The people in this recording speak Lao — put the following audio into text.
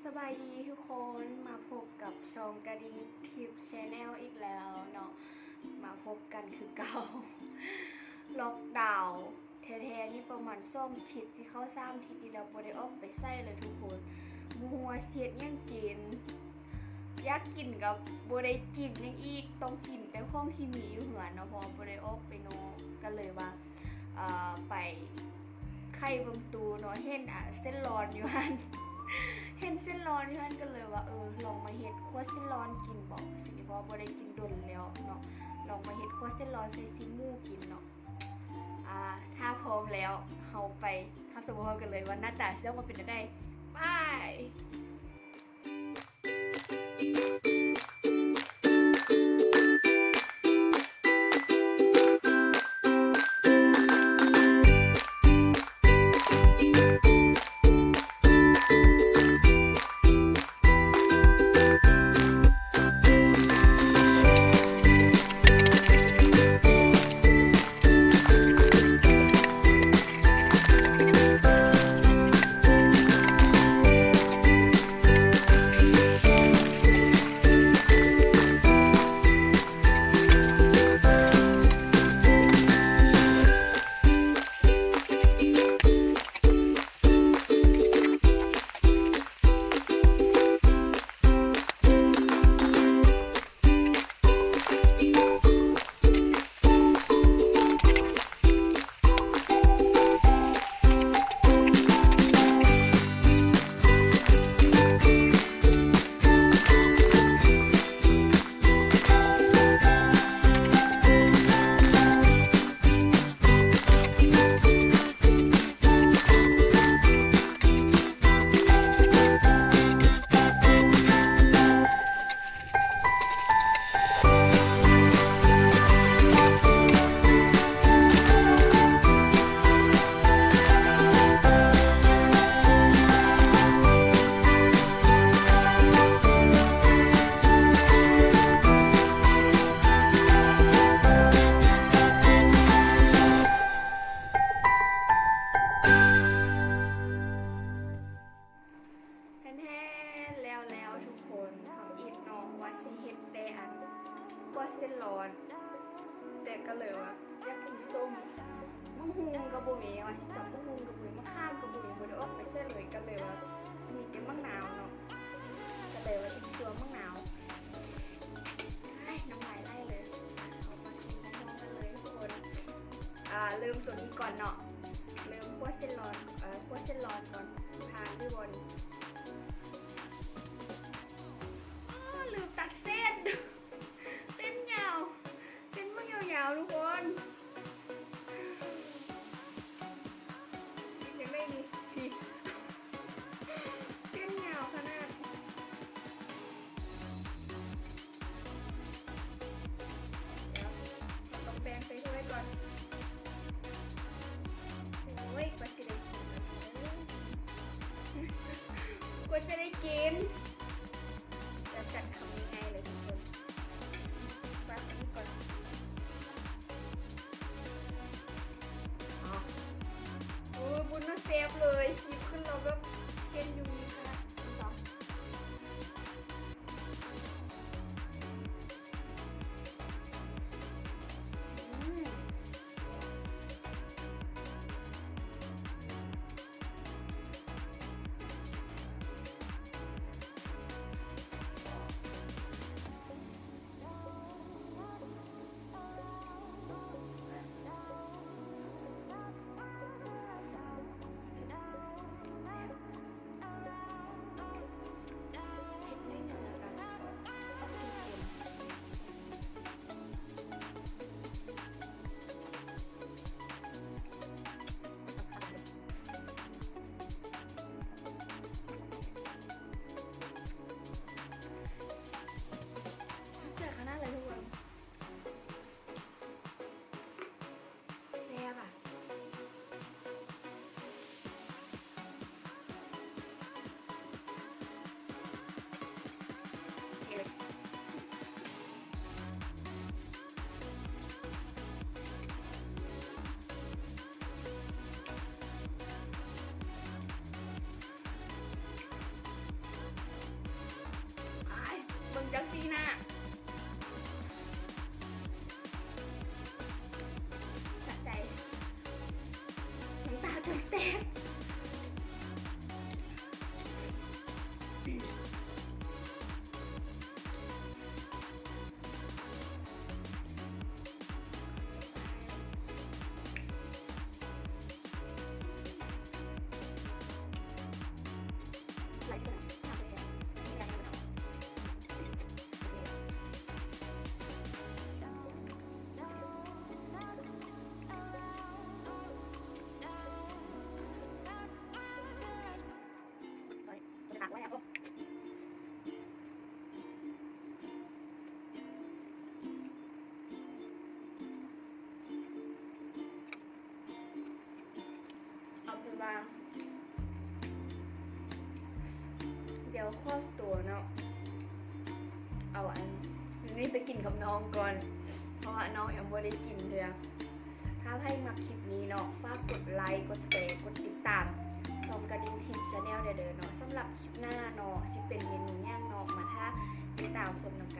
ສະບາຍດີທຸກຄົນ ມາພົບກັບຊ່ອງກະດິ່ງທິບແຊນແນວອີກແລ້ວເນາະ ມາພົບກັນຄືເກົ່າ. ລັອກດາວແທ້ໆນີ້ປະມານສອງທິດ ຊິເຂົ້າສາມທິດນີ້ແລ້ວ ບໍ່ໄດ້ອອກໄປໃສເລີຍທຸກຄົນ. ບໍ່ຮູ້ວ່າຊິເຮັດຫຍັງກິນ ຢາກກິນກໍບໍ່ໄດ້ກິນຫຍັງອີກ ຕ້ອງກິນແຕ່ຂອງທີ່ມີຢູ່ເຮືອນເນາະ ເພາະວ່າບໍ່ໄດ້ອອກໄປນອກ ກໍເລີຍວ່າ ເອີ ໄປໄຂເບິ່ງຕູ້ເນາະ ເຫັນ ອາ ເສັ້ນລອນຢູ່ຫັ້ນ ເຫັນເສັ້ນລອນຢູ່ຫັ້ນ ກໍເລີຍວ່າ ເອີ ລອງມາເຮັດຂົ້ວເສັ້ນລອນກິນເບາະ ຊິນີ້ ເພາະວ່າບໍ່ໄດ້ກິນດົນແລ້ວເນາະ ລອງມາເຮັດຂົ້ວເສັ້ນລອນໃສ່ຊີ້ນໝູກິນເນາະ. ອາ ຖ້າພ້ອມແລ້ວ ເຮົາໄປຮັບຊົມພ້ອມກັນເລີຍວ່າໜ້າຕາຊິອອກມາເປັນແນວໃດ. ໄປ. ແທ້ໆ ແລ້ວໆ ທຸກຄົນ ທຳອິດເນາະ ວ່າຊິເຮັດແຕ່ອັນ ຂົ້ວເສັ້ນລອນ ແຕ່ກໍເລີຍວ່າຢາກກິນສົ້ມ ໝາກຫຸ່ງກໍບໍ່ມີ ວ່າຊິຕຳໝາກຫຸ່ງກໍບໍ່ມີ ໝາກຂາມກໍບໍ່ມີ ບໍ່ໄດ້ອອກໄປໃສເລີຍ ກໍເລີຍວ່າມີແຕ່ໝາກນາວເນາະ ກໍເລີຍວ່າຊິຕົວໝາກນາວ. ອ້າຍ ນ້ຳລາຍໄຫຼເລີຍ ເອົາມາກິນພ້ອມໆ ກັນເລີຍທຸກຄົນ. ອ່າ ເລີ່ມຕົວນີ້ກ່ອນເນາະ ເລີ່ມຂົ້ວເສັ້ນລອນ ເອີ ຂົ້ວເສັ້ນລອນກ່ອນ ຜ່ານຢູ່ບໍ່ນີ້. ອ້າ ລືມຕັດເສັ້ນ ເສັ້ນຍາວ ເສັ້ນມັນຍາວໆ ທຸກຄົນ ກິນຈັ່ງໃດດີ ເສັ້ນຍາວຂະໜາດ. ດຽວ ເຮົາຕ້ອງແບ່ງໃສ່ຖ້ວຍກ່ອນ. ໂອ້ຍ ກວ່າຊິໄດ້ກິນ ກວ່າຊິໄດ້ກິນ ຈະຈັດຄຳໃຫຍ່ໆ ເລີຍທຸກຄົນ. ປາດນີ້ກ່ອນ ໂອ້ຍ ບຸນນະ ແຊບເລີຍ ຄີບຂຶ້ນແລ້ວແບບເສັ້ນຢູ່ນີ້ຂະໜາດ. ເອົາເປັນວ່າ ດຽວຂໍຕົວເນາະ ເອົາອັນນີ້ໄປກິນກັບນ້ອງກ່ອນ ເພາະວ່ານ້ອງຍັງບໍ່ໄດ້ກິນເທື່ອ. ຖ້າໃຜມັກຄລິບນີ້ເນາະ ຝາກກົດໄລ ກົດແຊ ກົດຕິດຕາມ ສ່ອງກະດິ່ງທິບ Channel ແດ່ເດີເນາະ. ສຳລັບຄລິບໜ້າເນາະ ຊິເປັນເມນູຫຍັງເນາະ ມາຖ້າຕິດຕາມຊົມນຳ